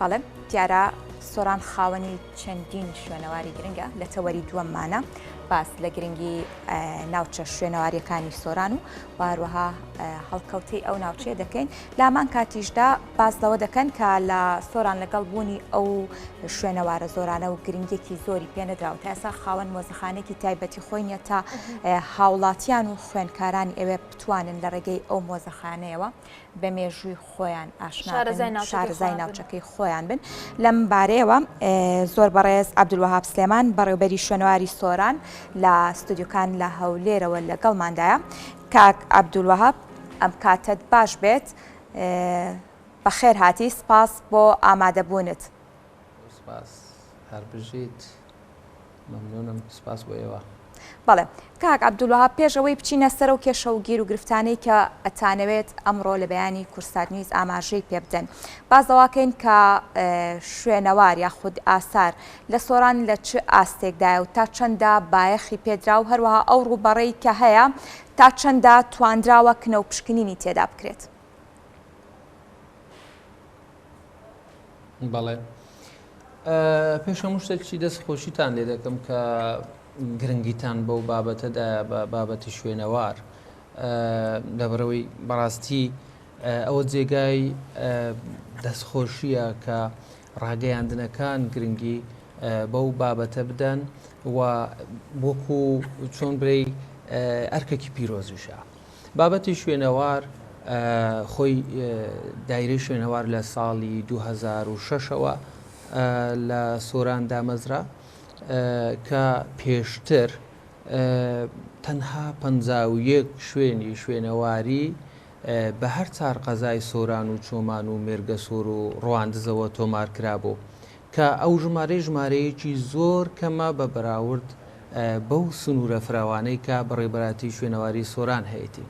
بەڵێ دیارە سۆران خاوەنی چەندین شوێنەواری گرنگە لە تەوەری دووەممانە باس لە گرنگی ناوچە شوێنەواریەکانی سۆران و هەروەها هەڵکەوتەی ئەو ناوچەیە دەکەین لامان کاتیشدا باس لەوە دەکەن کە لە سۆران لەگەڵ بوونی ئەو شوێنەوارە زۆرانە و گرنگێکی زۆری پێنەدراوە تا ئێستا خاوەن مۆزەخانێکی تایبەتی خۆی نیە تا هاوڵاتیان و خوێندکارانی ئەوێ بتوانن لە ڕێگەی ئەو مۆزەخانەیەوە بە مێژووی خۆیان ئاشنا بن، شارەزای ناوچەکەی خۆیان بن. لەم بارەیەوە زۆر بەڕێز عەبدولوەهاب سلێمان بەڕێوبەری شوێنەواری سۆران لە ستۆدیۆکان لە هەولێرەوە لەگەڵماندایە. کاک عەبدولوەهاب ئەم کاتەت باش بێت، بەخێر هاتی، سپاس بۆ ئامادەبوونت. سپاس، هەر بژیت. مەمنونم سپاس بۆ ئێوە. بەڵێ کاک عەبدولوەهاب پێش ئەوەی بچینە سەر ئەو کێشە و گیر و گرفتانەی کە ئەتانەوێت ئەمڕۆ لە بەیانی کوردسات نیوز ئاماژەی پێ بدەن باس لەوەکەین کە شوێنەوار یاخود ئاسار لە سۆران لە چ ئاستێکدایە و تا چەندە بایەخی پێدرا و هەروەها ئەو ڕووبەڕەی کە هەیە تا چەندە توانراوە کنە و پشکنینی تێدا بکرێت. بەڵێ پێش هەموو شتێکی دەست خۆشیتان لێ دەکەم کە گرنگیتان بەو بابەتەدایە بە بابەتی شوێنەوار لەبەرەوەی بەڕاستی ئەوە جێگای دەستخۆشیە کە ڕاگەیاندنەکان گرنگی بەو بابەتە بدەن و وەکو چۆن برێی ئەرکێکی پیرۆزیشە. بابەتی شوێنەوار خۆی دایرەی شوێنەوار لە ساڵی 2006ەوە لە سۆران دامەزرا کە پێشتر تەنها 51 شوێنی شوێنەواری بە هەر چار قەزای سۆران و چۆمان و مێرگەسۆر و ڕواندزەوە تۆمار کرابوو. کە ئەو ژمارەی ژمارەیەکی زۆر کەمە بە بەراورد بەو سنوورە فراوانەی کە بەڕێوبەرایەتی شوێنەواری سۆران هەیەتی.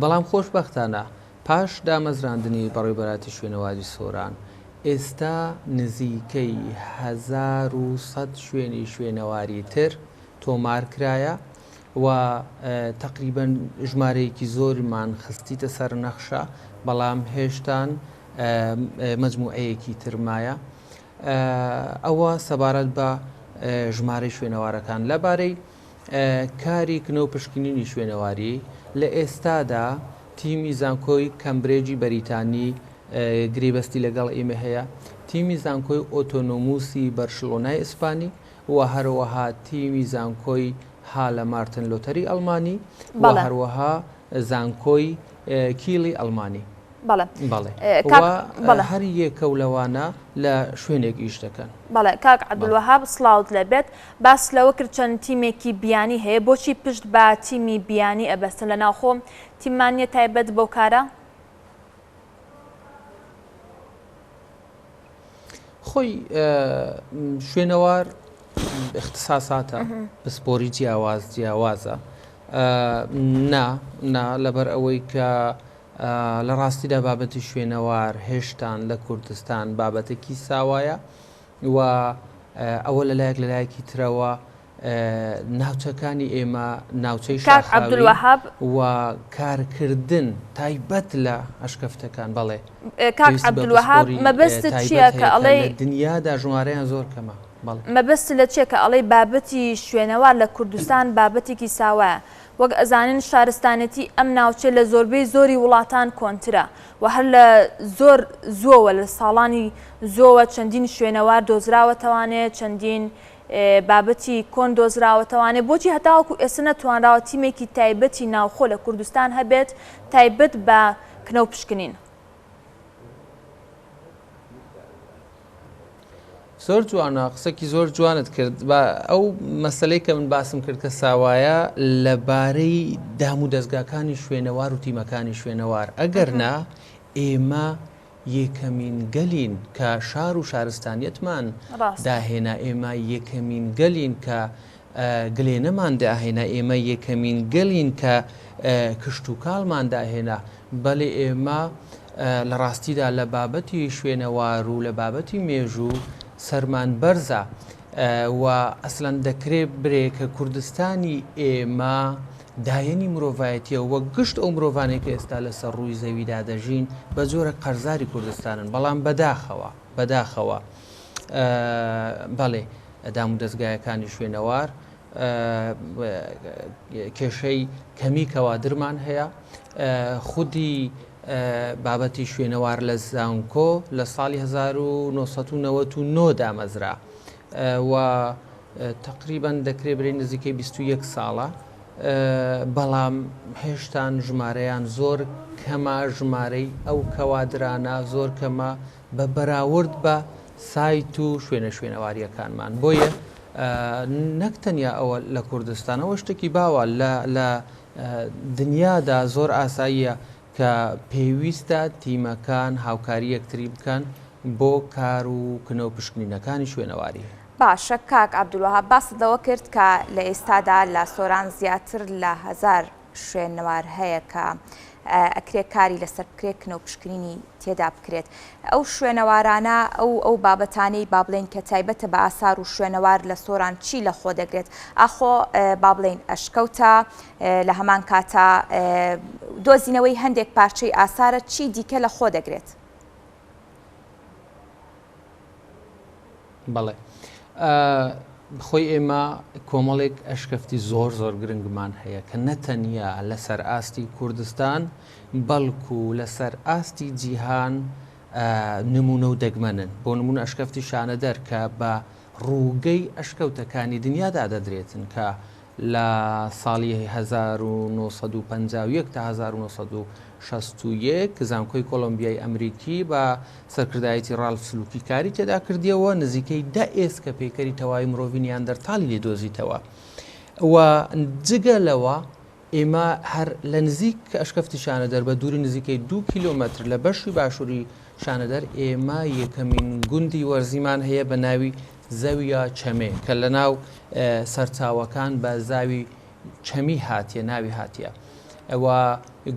بەڵام خۆشبەختانە پاش دامەزراندنی بەڕێوبەرایەتی شوێنەواری سۆران ئێستا نزیکەی 1100 شوێنی شوێنەواری تر تۆمار کرایە و تەقریبەن ژمارەیەکی زۆرمان خستیتە سەر نەخشە بەڵام هێشتان مەجموعەیەکی تر مایە. ئەوە سەبارەت بە ژمارەی شوێنەوارەکان. لەبارەی کاری کنە و پشکنینی شوێنەواری، لە ئێستادا تیمی زانکۆی کەمبرێجی بەریتانی گرێبەستی لەگەڵ ئێمە هەیە، تیمی زانکۆی ئۆتۆنۆموسی بەرشلۆنای ئیسپانی و هەروەها تیمی زانکۆی هالە مارتن لۆتەری ئەڵمانی و هەروەها زانکۆی کیلی ئەڵمانی. بەڵێ. بەڵێ. کاک و بەڵێ. هەر یەکە و لەوانە لە شوێنێک ئیش دەکەن. بەڵێ کاک عەبدولوەهاب سڵاوت لێبێت باست لەوە کرد چەند تیمێکی بیانی هەیە بۆچی پشت بە تیمی بیانی ئەبەستن لە ناوخۆ تیممان نیە تایبەت بەو کارە؟ خۆی شوێنەوار اختصاصاتە پسپۆری جیاواز جیاوازە نا نا لەبەر ئەوەی کە لە ڕاستیدا بابەتی شوێنەوار هێشتان لە کوردستان بابەتێکی ساوایە و ئەوە لەلایەک لەلایەکی ترەوە ناوچەکانی ئێمە ناوچەی کاک شاخاوین عەبدولوەهاب. و کارکردن تایبەت لە ئەشکەفتەکان بەڵێ کاک پێویستی بە عەبدولوەهاب پسپۆری مەبەستت تایبەت چییە کە هەیە کە لە ئەڵێی دنیادا ژمارەیان زۆر کەمە بەڵێ. مەبەستت لە چییە کە ئەڵێی بابەتی شوێنەوار لە کوردستان بابەتێکی ساوایە وەک ئەزانین شارستانێتی ئەم ناوچەیە لە زۆربەی زۆری وڵاتان کۆنترە و هەر لە زۆر زووەوە لە ساڵانی زووەوە چەندین شوێنەوار دۆزراوەتەوانێ چەندین بابەتی کۆن دۆزراوەتەوانێ بۆچی هەتاوەکو ئێستا نەتوانراوە تیمێکی تایبەتی ناوخۆ لە کوردستان هەبێت تایبەت بە کنە و پشکنین؟ زۆر جوانە قسەکی زۆر جوانت کرد با ئەو مەسلەی کە من باسم کرد کە ساوایە لەبارەی دام و دەستگاکانی شوێنەوار و تیمەکانی شوێنەوار ئەگەر نا ئێمە یەکەمین گەلین کە شار و شارستانیەتمان داهێنا ئێمە یەکەمین گەلین کە گلێنەمان داهێنا ئێمە یەکەمین گەلین کە کشتوکاڵمان داهێنا بەڵێ ئێمە لە ڕاستیدا لە بابەتی شوێنەوار و لە بابەتی مێژوو سەرمان بەرزە و ئەسلەن دەکرێ برێ کە کوردستانی ئێمە. دایەنی مرۆڤایەتیە و گشت ئەو مرۆڤانەی کە ئێستا لەسەر ڕووی زەویدا دەژین بە جۆرە قەرزاری کوردستانن بەڵام بەداخەوە بەداخەوە بەڵێ دامودەزگایەکانی شوێنەوار کێشەی کەمی کەوادرمان هەیە خودی بابەتی شوێنەوار لە زانکۆ لە ساڵی 1999 دامەزرا و تقریبان دەکرێ برێ نزیکەی 21 ساڵە بەڵام هێشتان ژمارەیان زۆر کەمە ژمارەی ئەو کەوادرانە زۆر کەمە بە بەراورد بە سایت و شوێنە شوێنەوارییەکانمان. بۆیە نەک تەنیا ئەوە لە کوردستان، ئەوە شتێکی باوە لە لە دنیادا زۆر ئاساییە کە پێویستە تیمەکان هاوکاری یەکتری بکەن بۆ کار و کنە و پشکنینەکانی شوێنەواری. باشە کاک عەبدولوەهاب باست لەوە کرد کە لە ئێستادا لە سۆران زیاتر لە هەزار شوێنەوار هەیە کە ئەکرێ کاری لەسەر بکرێ کنە و پشکنینی تێدا بکرێت ئەو شوێنەوارانە ئەو ئەو بابەتانەی با بڵێین کە تایبەتە بە ئاسار و شوێنەوار لە سۆران چی لە خۆ دەگرێت ئاخۆ با بڵێین ئەشکەوتە لە هەمان کاتا دۆزینەوەی هەندێک پارچەی ئاسارە چی دیکە لە خۆ دەگرێت؟ بەڵێ خۆی ئێمە کۆمەڵێک ئەشکەفتی زۆر زۆر گرنگمان هەیە کە نەتەنیا لەسەر ئاستی کوردستان بەڵکو لەسەر ئاستی جیهان نمونە و دەگمەنن بۆ نمونە ئەشکەفتی شانەدەر کە بە ڕووگەی ئەشکەوتەکانی دنیادا دەدرێتن کە لە ساڵی 1951 تا 1961 زانکۆی کۆلۆمبیای ئەمریکی بە سەرکردایەتی ڕالف سلوکی کاری تێدا کردیەوە، نزیکەی دە ئێسکە پەیکەری تەواوی مرۆڤی نیاندەرتاڵی لێ دۆزیتەوە و جگە لەوە ئێمە هەر لە نزیک ئەشکەفتی شانەدەر بە دووری نزیکەی دوو کیلۆمەتر لە بەشی باشووری شانەدەر ئێمە یەکەمین گوندی وەرزیمان هەیە بە ناوی زەویا چەمێ کە لە ناو سەرچاوەکان بە زاوی چەمی هاتیە ناوی هاتیە و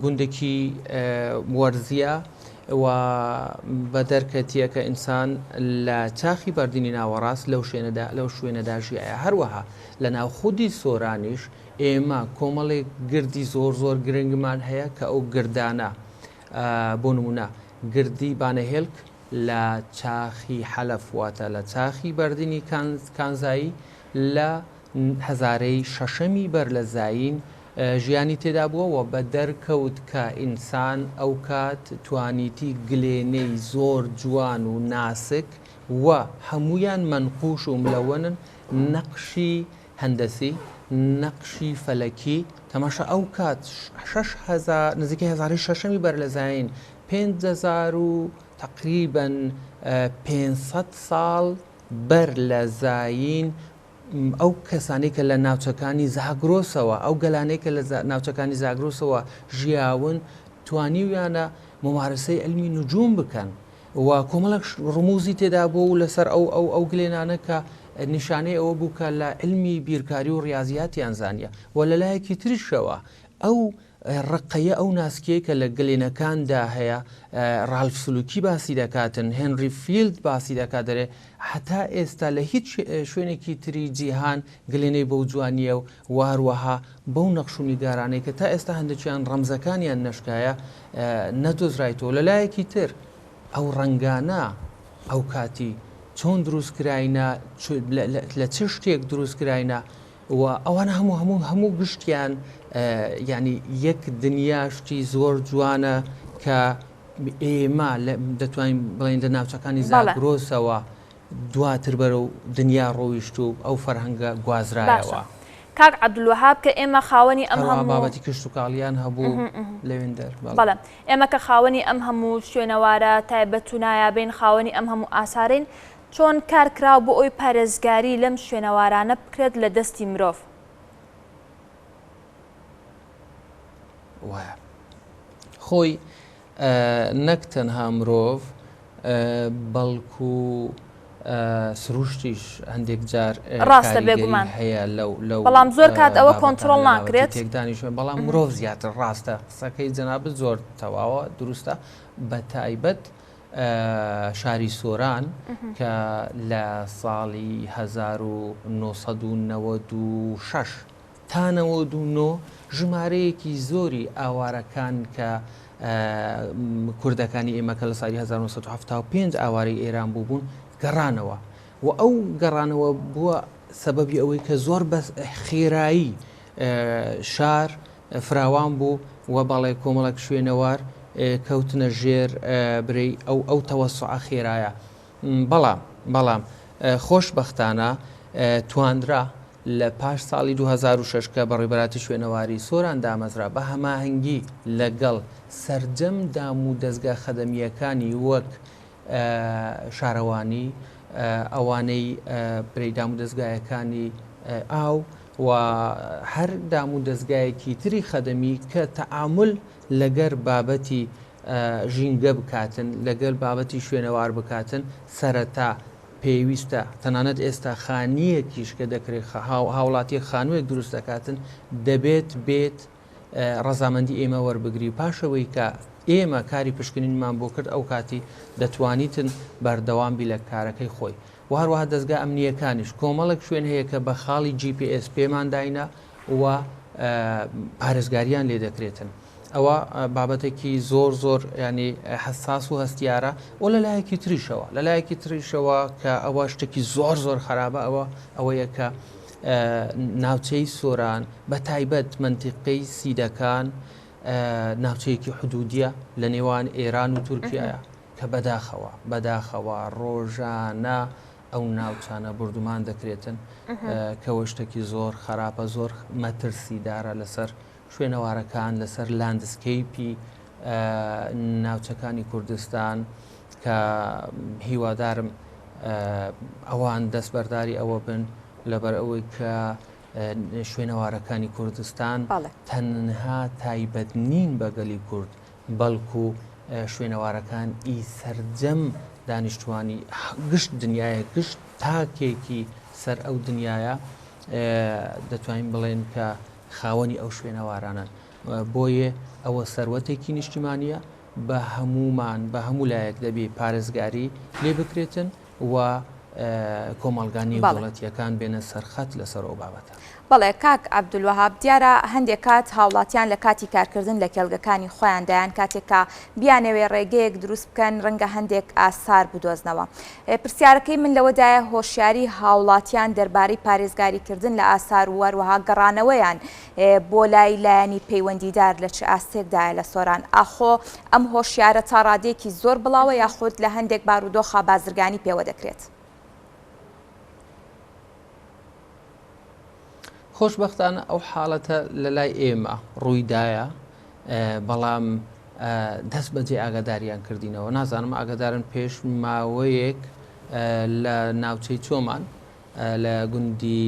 گوندێکی وەرزیە و بە دەرکەتیە کە ئینسان لە چاخی بەردینی ناوەڕاست لەو شوێنەدا لەو شوێنەدا ژیایە هەروەها لە ناو خودی سۆرانیش ئێمە کۆمەڵێک گردی زۆر زۆر گرنگمان هەیە کە ئەو گردانە بۆ نمونە گردی بانەهێلک لە چاخی حەلەف واتە لە چاخی بەردینی کانزایی لە هەزارەی شەشەمی بەر لە زایین ژیانی تێدا بووە و بە دەرکەوت کە ئینسان ئەوکات توانیتی گلێنەی زۆر جوان و ناسک و هەموویان مەنقوش و ملەوەنن نەقشی هەندەسی نەقشی فەلەکی تەماشا ئەوکات 6000 نزیکەی هەزارەی شەشەمی بەر لە زایین 5000 و تەقریبەن 500 ساڵ بەر لە زایین ئەو کەسانەی کە لە ناوچەکانی زاگرۆسەوە، ئەو گەلانەی کە لە ناوچەکانی زاگرۆسەوە ژیاون، توانیویانە مومارەسەی عیلمی نجوم بکەن و کۆمەڵێک ڕموزی تێدا بوو و لەسەر ئەو ئەو ئەو گلێنانە کە نیشانەی ئەوە بوو کە لە عیلمی بیرکاری و ڕیازیاتیان زانیە و لە لایەکی تریشەوە ئەو ڕقەیە ئەو ناسکیەی کە لە گلێنەکاندا هەیە ڕالف سلوکی باسی دەکاتن هێنری فیلد باسی دەکات دەرێ هەتا ئێستا لە هیچ شوێنێکی تری جیهان گلێنەی بەو جوانیە و وهروەها بەو نەخش و نیگارانەی کە تا ئێستا هەندێکیان ڕەمزەکانیان نەشکایە نەدۆزرایتەوە لە لایەکی تر ئەو ڕەنگانە ئەو کاتی چۆن دروست کراینە لە چ شتێک دروست کراینە و ئەوانە هەموو هەموو هەموو گشتیان یعنی یەک دنیا شتی زۆر جوانە کە ئێمە دەتوانین بڵێن لە ناوچەکانی زاگرۆسەوە دواتر بەرەو دنیا ڕۆیشت و ئەو فەرهەنگە گوازرایەوە. کاک عەبدولوەهاب کە ئێمە خاوەنی ئەم هەموو بابەتی کشتوکاڵیان هەبوو لەوێندەر بەڵێ ئێمە کە خاوەنی ئەم هەموو شوێنەوارە تایبەت و نایابین خاوەنی ئەم هەموو ئاسارین چۆن کار کراوە بۆ ئەوەی پارێزگاری لەم شوێنەوارانە بکرێت لە دەستی مرۆڤ؟ وایە خۆی نەک تەنها مرۆڤ بەڵکو سروشتیش هەندێک جار ڕاستە بێگومان هەیە لەو لەو بەڵام زۆر کات ئەوە کۆنتترۆل ناکرێت تێکدانی شوێن بەڵام مرۆڤ زیاتر ڕاستە قسەکەی جەنابت زۆر تەواوە دروستە بە تایبەت شاری سۆران کە لە ساڵی 1996. تا 99 ژمارەیەکی زۆری ئاوارەکان کە کوردەکانی ئێمە کە لە ساڵی 1975 ئاوارەی ئێران بووبوون گەڕانەوە و ئەو گەڕانەوە بووە سەبەبی ئەوەی کە زۆر بە خێرایی شار فراوان بوو و بەڵێ کۆمەڵێک شوێنەوار کەوتنە ژێر برەی ئەو ئەو تەوەسوعە خێرایە بەڵام بەڵام خۆشبەختانە توانرا لە پاش ساڵی 2006 کە بەڕێوەبەراتی شوێنەواری سۆران دامەزرا بە هەماهەنگی لەگەڵ سەرجەم دام و دەزگا خەدەمییەکانی وەک شارەوانی، ئەوانەی برەی دامودەزگایەکانی ئاو و هەر دامودەزگایەکی تری خەدەمی کە تەعامول لەگەر بابەتی ژینگە بکاتن، لەگەل بابەتی شوێنەوار بکاتن، سەرەتا پێویستە تەنانەت ئێستا خانیەکیش کە دەکرێت هاوڵاتیەک خانوویەک دروست دەکاتن دەبێت بێت ڕەزامەندی ئێمە وەربگری پاش ئەوەی کە ئێمە کاری پشکنینمان بۆ کرد ئەو کاتی دەتوانیتن بەردەوام بی لە کارەکەی خۆی و هەروەها دەزگا ئەمنییەکانیش کۆمەڵێک شوێن هەیە کە بە خاڵی GPS پێمان داینە و پارێزگاریان لێ دەکرێتن ئەوە بابەتێکی زۆر زۆر ینی حساس و هەستیارە و لە لایەکی تریشەوە لە لایەکی تریشەوە کە ئەوە شتێکی زۆر زۆر خراپە ئەوە ئەوەیە کە ناوچەی سۆران بە تایبەت مەنتیقەی سیدەکان ناوچەیەکی حدودیە لە نێوان ئێران و تورکیایە کە بەداخەوە بەداخەوە ڕۆژانە ئەو ناوچانە بردومان دەکرێتن کەەوە شتێکی زۆر خراپە زۆر مەترسیدارە لەسەر شوێنەوارەکان لەسەر landscape ی ناوچەکانی کوردستان کە هیوادارم ئەوان دەستبەرداری ئەوە بن لەبەر ئەوەی کە شوێنەوارەکانی کوردستان تەنها تایبەت نین بە گەلی کورد بەڵکو شوێنەوارەکان ئی سەرجەم دانیشتوانی گشت دنیاە گشت تاکێکی سەر ئەو دنیاە دەتوانین بڵێن کە خاوەنی ئەو شوێنەوارانەن بۆیە ئەوە سەروەتێکی نیشتیمانیە بە هەموومان بە هەموو لایەک دەبێ پارێزگاری لێ بکرێتن و کۆمەڵگا نێودەوڵەتیەکان بێنە سەرخەت لەسەر ئەو بابەتە. بەڵێ کاک عەبدولوەهاب، دیارە هەندێک کات هاوڵاتیان لە کاتی کارکردن لە کێڵگەکانی خۆیاندایان کاتێک کە بیانەوێ ڕێگەیەک دروست بکەن ڕەنگە هەندێک ئاسار بدۆزنەوە. پرسیارەکەی من لەوەدایە هۆشیاری هاوڵاتیان دەربارەی پارێزگاریکردن لە ئاسار و هەروەها گەڕانەوەیان بۆ لای لایەنی پەیوەندیدار لە چ ئاستێکدایە لە سۆران؟ ئاخۆ ئەم هۆشیارە تا ڕادەیەکی زۆر بڵاوە یاخود لە هەندێک بارودۆخا بازرگانی پێوە دەکرێت؟ خۆشبەختانە ئەو حاڵەتە لە لای ئێمە ڕوویدایە بەڵام دەست بەجێ ئاگاداریان کردینەوە نازانم ئاگادارن پێش ماوەیەک لە ناوچەی چۆمان لە گوندی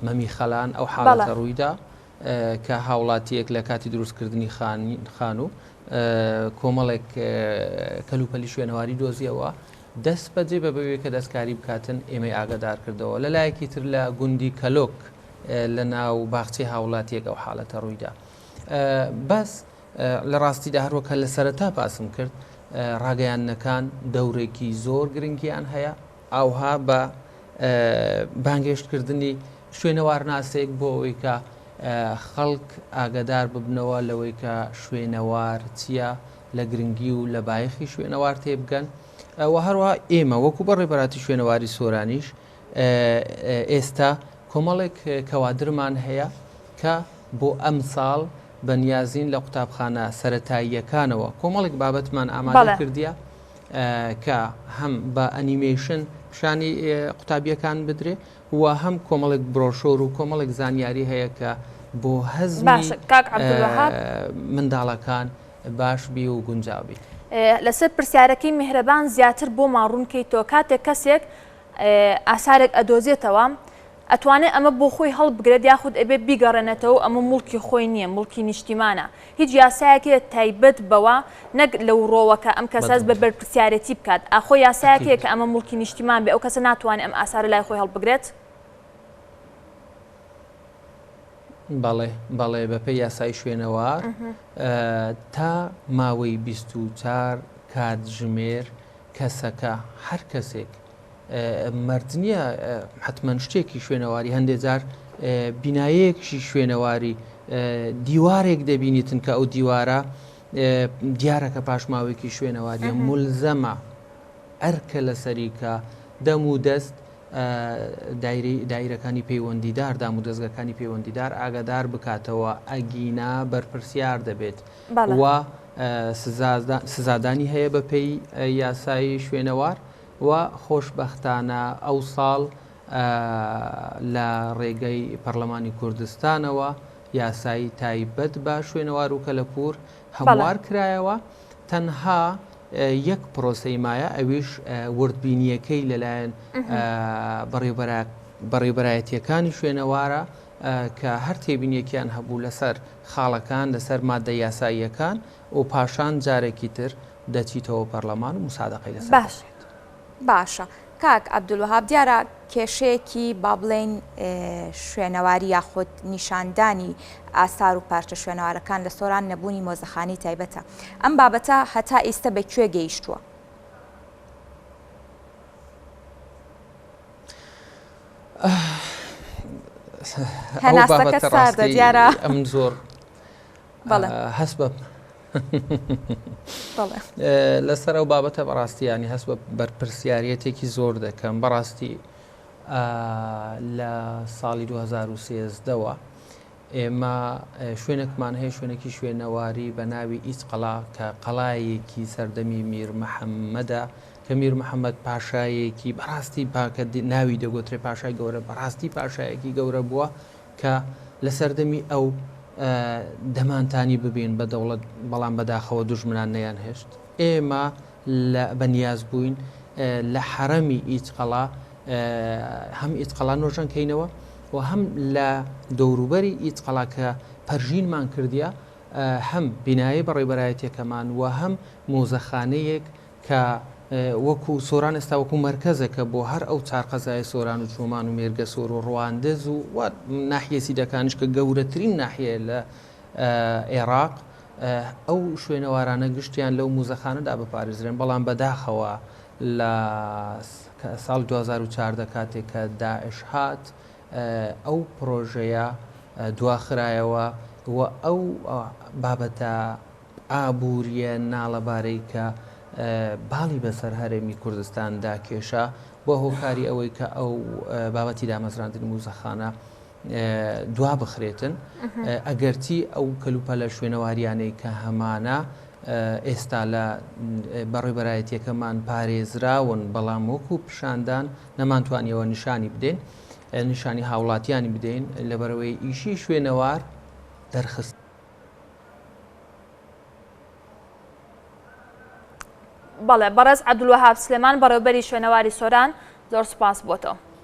مەمی خەلان ئەو حاڵەتە ڕوویدا کە هاوڵاتیەک لە کاتی دروستکردنی خانوو کۆمەڵێک کەلوپەلی شوێنەواری دۆزیەوە دەست بەجێ بە بەوێ کە دەستکاری بکاتن ئێمەی ئاگادار کردەوە لە لایەکی تر لە گوندی کەلۆک لە ناو باخچەی هاوڵاتیەک ئەو حاڵەتە ڕوویدا بەس لە ڕاستیدا هەروەکە لە سەرەتا باسم کرد ڕاگەیاندنەکان دەورێکی زۆر گرنگیان هەیە ئاوها بە بانگێشتکردنی شوێنەوارناسێک بۆ ئەوەی کە خەڵک ئاگادار ببنەوە لەوەی کە شوێنەوار چییە لە گرنگی و لە بایەخی شوێنەوار تێبگەن و هەروە ئێمە وەکو بەڕێبەراتی شوێنەواری سۆرانیش ئێستا کۆمەڵێک کەوادرمان هەیە کە بۆ ئەمساڵ بەنیازین لە قوتابخانە سەتاییەکانەوە کۆمەڵێک بابەتمان ئامادە کردیە کە هەم بە ئەنیمەیشن پیشانی قوتابیەکان بدرێ و هەم کۆمەڵێک برۆشۆر و کۆمەڵێک زانیاری هەیە کە بۆ هەزمی منداڵەکان باش بی و گونجاو بی. لەسەر پرسیارەکەی میهرەبان زیاتر بۆمان ڕوون کەیتەوە کاتێک کەسێک ئاسارێک ئەدۆزێتەوە ئەتوانێ ئەمە بۆ خۆی هەڵبگرێت یاخود ئەبێ بیگەڕێنێتەوە و ئەمە موڵکی خۆی نییە موڵکی نیشتیمانە هیچ یاسایەک هەیە تایبەت بەوە نەک لەو ڕۆوە کە ئەم کەسە هەست بە بەرپرسیارێتی بکات ئاخۆ یاسایەک هەیە کە ئەمە موڵکی نیشتیمان بێ ئەو کەسە ناتوانێ ئەم ئاسارە لای خۆی هەڵبگرێت؟ بەڵێ بەڵێ بەپێی یاسای شوێنەوار تا ماوەی 24 کاتژمێر کەسەکە هەر کەسێک مەرج نییە حتمما شتێکی شوێنەواری هەندێک جار. بینایەیەکشی شوێنەواری دیوارێک دەبینیتن کە ئەو دیوارە دیارە کە پاشماوەیەکی شوێنەواریە ملزەمە ئەرکە لەسەری کە دەم و دەست دایرەکانی پەیوەندیدار دام و دەستگەکانی پەیوەندیدار ئاگادار بکاتەوە ئەگینا بەرپرسیار دەبێت و سزادانی هەیە بە پێی یاسایی شوێنەوار و خۆشبەختانە ئەو ساڵ لە ڕێگەی پەرلەمانی کوردستانەوە یاسایی تایبەت بە شوێنەوار و کەلەپوور هەموار کرایەوە، تەنها یەک پرۆسەی مایە ئەویش وردبینییەکەی لەلایەن بەڕێوبەرایەتییەکانی شوێنەوارە کە هەر تێبینیەکیان هەبوو لەسەر خاڵەکان لەسەر مادە یاساییەکان و پاشان جارێکی تر دەچیتەوە پەرلەمان و مسادەقەی لەسەر دەکرێت. باشە کاک عەبدولوەهاب دیارە کێشەیەکی با بڵێین شوێنەواری یاخود نیشاندانی ئاسار و پارچە شوێنەوارەکان لە سۆران نەبوونی مۆزەخانەی تایبەتە ئەم بابەتە هەتا ئیستە بە کوێ گەیشتووە؟ هەناسەکە ساردە دیارە ئەم زۆر هەست بە لەسەر ئەو بابەتە بەڕاستی ینی هەست بە بەرپرسیارەتێکی زۆر دەکەم بەڕاستی لە ساڵی 2013ەوە ئێمە شوێنێکمان هەیە شوێنێکی شوێنەواری بە ناوی ئیچ قەڵا کە قەڵایەکی سەردەمی میر محەممەدە کە میر محەممەد پاشایەکی بەڕاستی پاکە ناوی دەگوترێ پاشای گەورە بەڕاستی پاشایەکی گەورە بووە کە لە سەردەمی ئەو دەمانتانی ببین بە دەوڵەت بەڵام بەداخەوە دوژمنان نەیانهێشت ئێمە لە بەنیاز بووین لە حەرەمی ئیچقەڵا هەم ئیچقەڵا نۆژەن کەینەوە و هەم لە دەوروبەری ئیچقەڵا کە پەرژینمان کردیە هەم بینایەی بەڕێوبەرایەتیەکەمان و هەم مۆزەخانەیەک کە وەکو سۆران ئێستا وەکو مەرکەزێکە بۆ هەر ئەو چار قەزای سۆران و چۆمان و مێرگەسۆر و ڕواندز و و ناحیە سیدەکانیش کە گەورەترین ناحیە لە عێراق ئەو شوێنەوارانە گشتیان لەو موزەخانەدا بپارێزرێن بەڵام بەداخەوە لە ساڵ 2014 کاتێک کە داعش هات ئەو پرۆژەیە دواخرایەوە و ئەو بابەتە ئابوورییە ناڵەبارەی کە باڵی بەسەر هەرێمی کوردستاندا کێشا، بووە هۆکاری ئەوەی کە ئەو بابەتی دامەزراندنی موزەخانە دوا بخرێتن. ئەگەرچی ئەو کەلوپەلە شوێنەواریانەی کە هەمانە ئێستا لە بەڕێوبەرایەتیەکەمان پارێزراون، بەڵام وەکو پیشاندان نەمانتوانیەوە نیشانی بدەین، نیشانی هاوڵاتیانی بدەین، لەبەرئەوەی ئیشی شوێنەوار دەرخست. بەڵێ بەڕێز عەبدولوەهاب سلێمان بەڕێوبەری شوێنەواری سۆران زۆر سوپاس بۆ تۆ.